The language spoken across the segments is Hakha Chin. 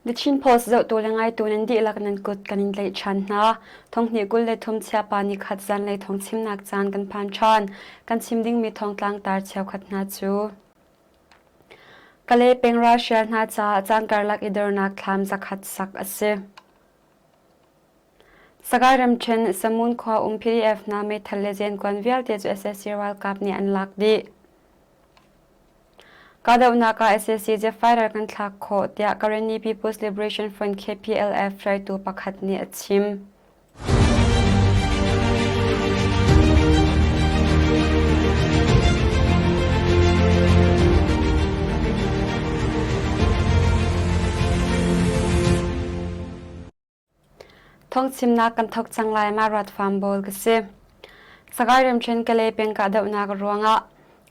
The Chin Post zohtu le ngaitu nan dihlak nan kut kan in tlaih ṭhan hna. Thonghnih 23 chiapa nikhat zanlei thawngchimnak caan kan phan ṭhan. Kan chim dingmi thawngtlang tar cheukhat hna cu Kalay peng ralhrial hna caah caan karlak i dornak thlam zakhat sak a si. Sagaing ramṭhen Samun khua um PDF hna meithal le zenkuan vialte cu sac ralkap nih an lak dih. Kahdohnak ah sac jet fighter kan thlak khawh tiah Karenni People's Liberation Front KPLF hruaitu pakhat nih a chim. Thawngchimnak kan thawk cang lai ma ruat fam bawl ka si. Sagaing ramṭhen Kalay peng kahdohnak ruangah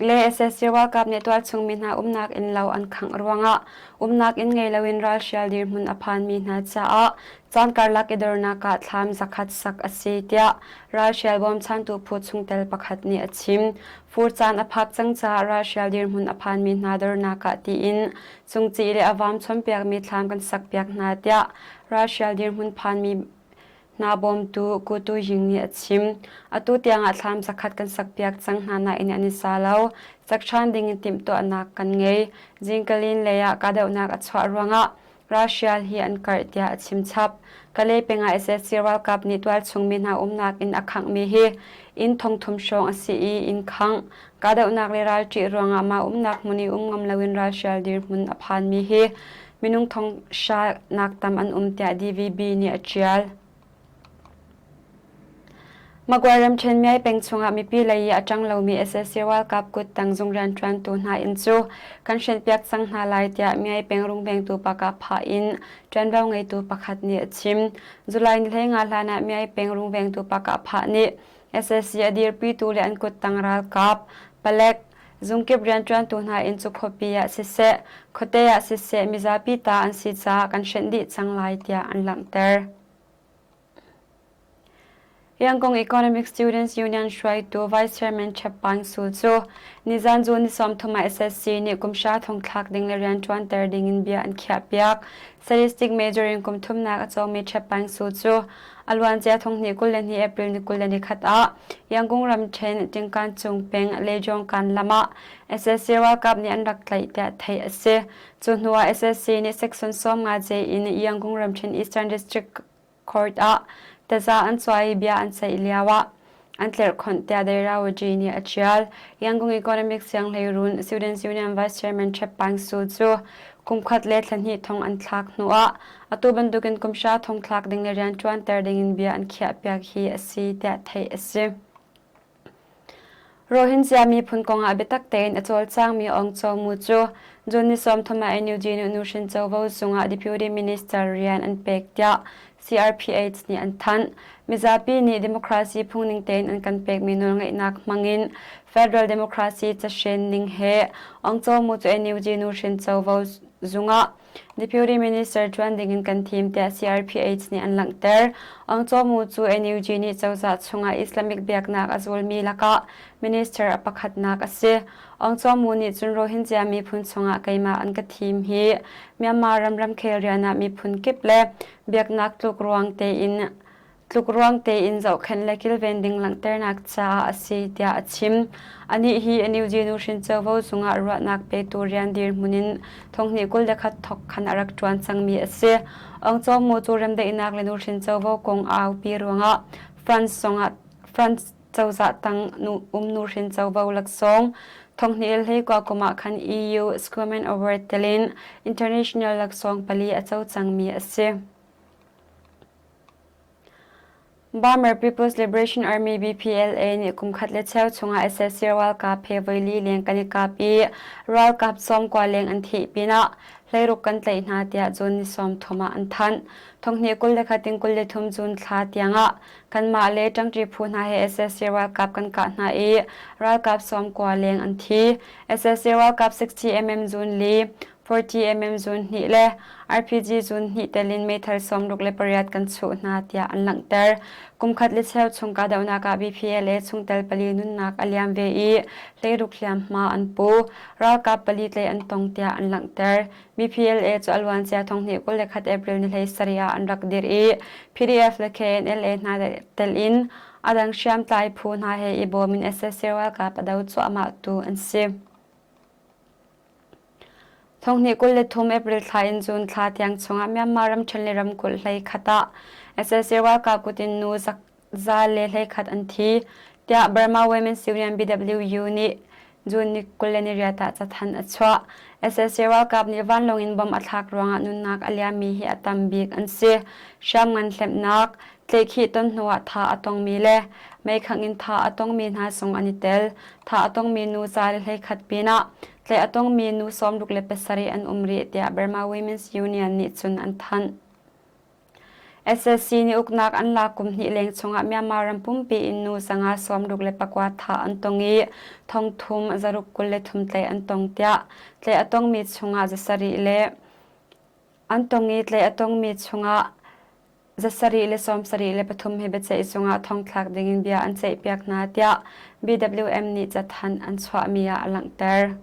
le sac ralkap nih tualchung mi hna umnak inn lo an khangh ruangah umnak inn ngei loin ralhrial dirhmun a phanmi hna caah caan karlak i dornak ah thlam zakhat sak a si tiah ralhrial bawmchantu phu chungtel pakhat nih a chim. Fur caan a phak cang caah ralhrial dirhmun a phanmi hna dornak ah tiin cungcih le a vam chawnpiakmi thlam kan sakpiak hna tiah ralhrial dirhmun phanmi hna bawmtu Kutu Ying nih a chim. Atu tiangah thlam zakhat kan sakpiak cang hna nain an i sa lo. Sak ṭhan ding in timhtuahnak kan ngei. Zingkalin lei ah kahdohnak a chuah ruangah ralhrial hi an karh tiah a chim chap. Kalay peng ah sac ralkap nih tualchung mi hna umnak inn a khanghmi hi inn thongthum hrawng a si i inn khangh, kahdohnak le ralṭih ruangah mah umnak hmun i um ngam loin ralhrial dirhmun a phanmi hi minung thong hra nak tam an um tiah DVB nih a ṭial. Magway ramṭhen Myai peng chungah mipi lei i a ṭang lomi sac ralkap kuttang zung rianṭuantu hna inn cu kan hrenhpiak cang hna lai tiah Myai peng rungvengtu pakah in ṭuanvo ngeitu pakhat nih a chim. July ni 15 hlan ah Myai peng rungvengtu pakah nih sac a dirpitu le an kuttang ralkap, palek, Zungkip rianṭuantu hna inn cu khuapi ah siseh, khuate ah siseh mizapi ta an si caah kan hrenh dih cang lai tiah an langhter. Yangon Economic Students Union hruaitu Vice Chairman Chappan Sul cu nizan June ni 30 ah SSC nih kumhra thongthlak ding le rianṭuanter ding in bia an khiahpiak. Statistic major in kum thumnak a cawngmi Chappan Sul cu a luancia thonghnih 22 April ni 21 ah Yangon ramṭhen Tingkan cung peng Lejongkan lam ah sac ralkap nih an rak tlaih tiah theih a si. Cu hnu ah sac nih Section 50 J in Yangon ramṭhen Eastern District Court ah taza an cuai i bia an ceih lio ah an tlerhkhonh tiah Dayrawji nih a ṭial. Yangon Economic Sianghleiruun Students Union Vice Chairman Chep Paing Su cu kumkhat le thla hnih thong an thlak hnuah atu bantukin kum hra thong thlak ding le rianṭuanter dingin bia an khiahpiak hi a si tiah theih a si. Rohingya miphun kongah biatak tein a cawlcangmi Aung Kyaw Mu cu June ni 30 ah NUG nih nuhrin covo zungah Deputy Minister rian an pek tiah CRPH nih an thanh. Mizapi nih democracy phungning tein an kan pekmi nawlngeihnak hmangin Federal Democracy cahren ning he Aung Kyaw Mu cu NUG nuhrin covo zungah Deputy Minister ṭuan dingin kan thim tiah CRPH nih an langhter. Aung Kyaw Mu cu NUG nih cozah chungah Islamic biaknak a zulmi lakah minister a pakhatnak a si. Aung Kyaw Mu nih cun Rohingya miphun chungah keimah an ka thim hi Myanmar ram ramkhel rian ah miphun kip le biaknak tlukruang tein tlukruang tein zohkhenh le kilven ding langhternak caah a si tiah a chim. Anih hi NUG nuhrin covo cungah ruahnak petu rian dirhmun in thonghnih 21 thok khan a rak ṭuan cangmi a si. Aung Kyaw Mu cu remdaihnak le nuhrin covo kong a aupi ruangah France zongah France cozah tang um nuhrin covo laksawng thonghnih 21 kum ah khan EU Schuman Award telin international laksawng pali a co cangmi a si. Burma People's Liberation Army BPLA nih kum khat le cheu chungah sac ralkap he voili leng kan i kap i ralkap 90 leng an thih pinah hleiruk kan tlaih hna tiah June ni 30 ah an thanh. Thonghnih 21 in 23 June thla tiangah kanmah le ṭangṭi phu hna he sac ralkap kan kah hna i ralkap 90 leng an thi. Sac ralkap 60 mm zun li. 40mm zun hnih le RPG zun hnih tel in meithal 68 kan chuh hna tiah an langhter. Kumkhat le cheu chung kahdohnak ah BPLA chungtel pali nunnak a liam ve i hleiruk hliamhma an pu. Ralkap pali tlei an tong tiah an langhter. BPLA cu a luancia thonghnih 21 April ni 17 ah an rak dirh i PDF le KNLA hna tel in a dang hriamtlai phu hna he i bawm in sac ralkap a do cuahmahtu an si. Thonghnih 23 April thla in June thla tiang chungah Myanmar ramṭhen le ramkulh 11 ah sac ralkap kut in nu 101 an thi, tiah Burma Women's Union BWU nih June ni 28 ah cathanh a chuah. Sac ralkap nih vanlawng in bomb a thlak ruangah nunnak a liammi hi a tam bik an si. Hriamngan hlemhnak, tlaihkhih ton hnuah thah a tongmi le meikhangh in thah a tongmi hna zong an i tel. Thah a tongmi nu 111 pinah tlaih a tongmi nu 67 an um rih tiah Burma Women's Union nih cun an thanh. SSC nih uknak an lak kum hnih leng chungah Myanmar ram pumpi in nu 569 thah an tong i thongthum 623 tlaih an tong tiah tlaih a tongmi chungah 7 le an tong i tlaih a tongmi chungah 7 73 hi biaceih zungah thongthlak dingin bia an ceihpiak hna tiah BWM nih cathanh an chuahmi ah a langhter.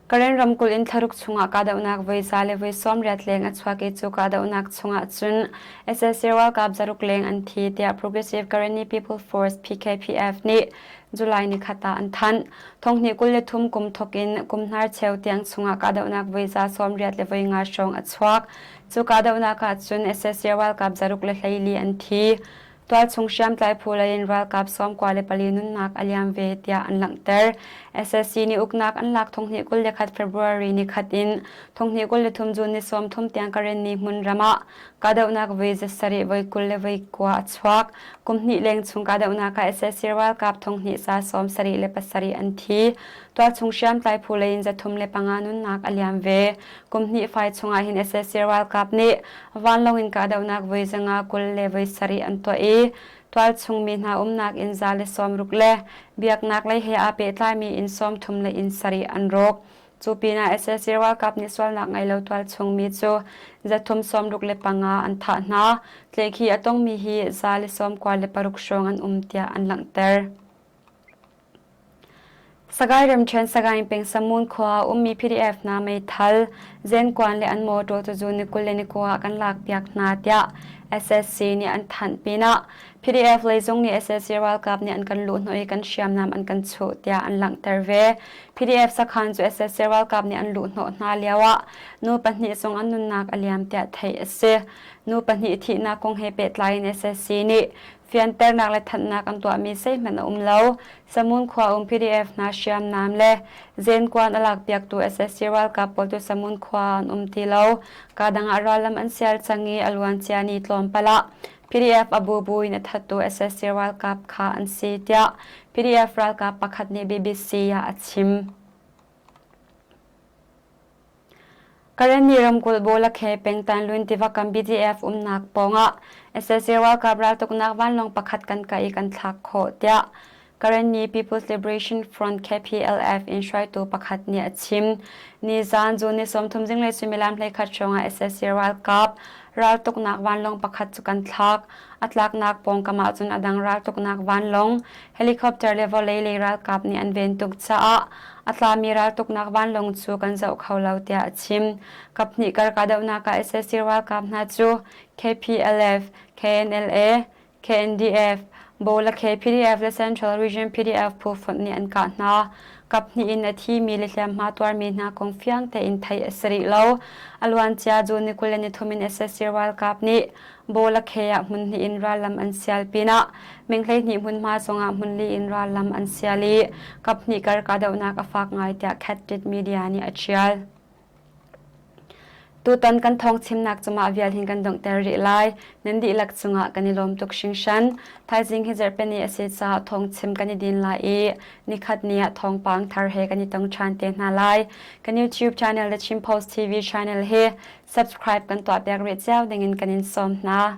Karen ramkulh in thlaruk chungah kahdohnak voi za le voi 80 leng a chuak i cu kahdohnak chungah cun sac ralkap zaruk leng an thi tiah Progressive Karenni People Force PKPF nih July nikhat ah an thanh. Thonghnih 23 kum thawk in kum hnarcheu tiang chungah kahdohnak voi za 80 le voi nga hrawng a chuak. Cu kahdohnak ah cun sac ralkap zaruk le 14 an thi. Tualchung hriamtlai phu lei in ralkap 94 nunnak a liam ve tiah an langhter. SSC nih uknak an lak thonghnih 21 February ni khat in thonghnih 23 June ni 30 tiang Karenni hmunram ah kahdohnak voi 7 voi 20 le voi kua a chuak. Kum hnih leng chung kahdohnak ah SSC ralkap thonghnih za 77 le pasarih an thi. Tualchung hriamtlai phu lei in 305 nunnak a liam ve. Kum hnih fai chungah hin sac ralkap nih vanlawng in kahdohnak voi 5 kul le voi sarih an tuah i tualchung mi hna umnak inn 160 le biaknak lei he aa pehtlaimi inn 30 le inn sarih an rawk. Cu pinah sac ralkap nih sualnak ngei lo tualchung mi cu 365 an thah hna. Tlaihkhih a tongmi hi 196 hrawng an um tiah an langhter. Sagaing ramṭhen Sagaing peng Samun khua ah ummi PDF hna meithal, zenkuan le an mawṭaw cu June ni 29 ah kan lakpiak hna tiah SSC nih an thanh pinah PDF lei zong nih SSC ralkap nih an kan luhhnawh i kan hriamnam an kan chuh tiah an langhter ve. PDF sakhan cu SSC ralkap nih an luhhnawh hna lioah nu pahnih zong an nunnak a liam tiah theih a si. Nu pahnih thihnak kong he pehtlai in SSC nih Fianternak le thanhnak an tuahmi zeihmanh a um lo. Samun khua um PDF hna hriamnam le zenkuan a lakpiaktu sac ralkap pawl cu Samun khua an um ti lo. Kadang ah rallam an sial cang i a luancia ni tlawmpal ah PDF a bubu in a thattu sac ralkap kha an si tiah PDF ralkap pakhat nih BBC ah a chim. Karenni ramkulh Bawlakhe pengtanlun tiva kam BDF umnak pawngah sac ralkap raltuknak vanlawng pakhat kan kah i kan thlak khawh tiah Karenni People's Liberation Front KPLF in hruaitu pakhat nih a chim. Nizaan June ni 30 zinglei suimilam 11 hrawngah sac ralkap raltuknak vanlawng pakhat cu kan thlak. A tlaknak pawngkam ah cun a dang raltuknak vanlawng, helicopter le vawlei lei ralkap nih an ven tuk caah a tlami raltuknak vanlawng cu kan zoh kho lo tiah a chim. Kaphnih kar kahdohnak ah sac ralkap hna cu KPLF, KNLA, KNDF, Bawlakhe PDF le Central Region PDF phu fonh nih an kah hna. Kaphnih in a thimi le hliamhma tuarmi hna kong fiang tein theih a si rih lo. A luancia June ni 23 in sac ralkap nih Bawlakhe ah hmun hnih in rallam an sial pinah meng 12 hmunhma zongah hmun li in rallam an sial i kaphnih kar kahdohnak a fak ngai tiah Khat Media nih a ṭial. Tutan kan thawng chimnak cu mah vial hin kan donghter rih lai. Nan dihlak cungah kan i lawm tuk hringhran. Thaizing hi zarhpini a si caah thawng chim kan i din lai i nikhat ni ah thawngpang thar he kan i tong ṭhan te hna lai. Kan YouTube channel The Chin Post TV channel hi subscribe kan tuahpiak rih cio dingin kan in sawm hna.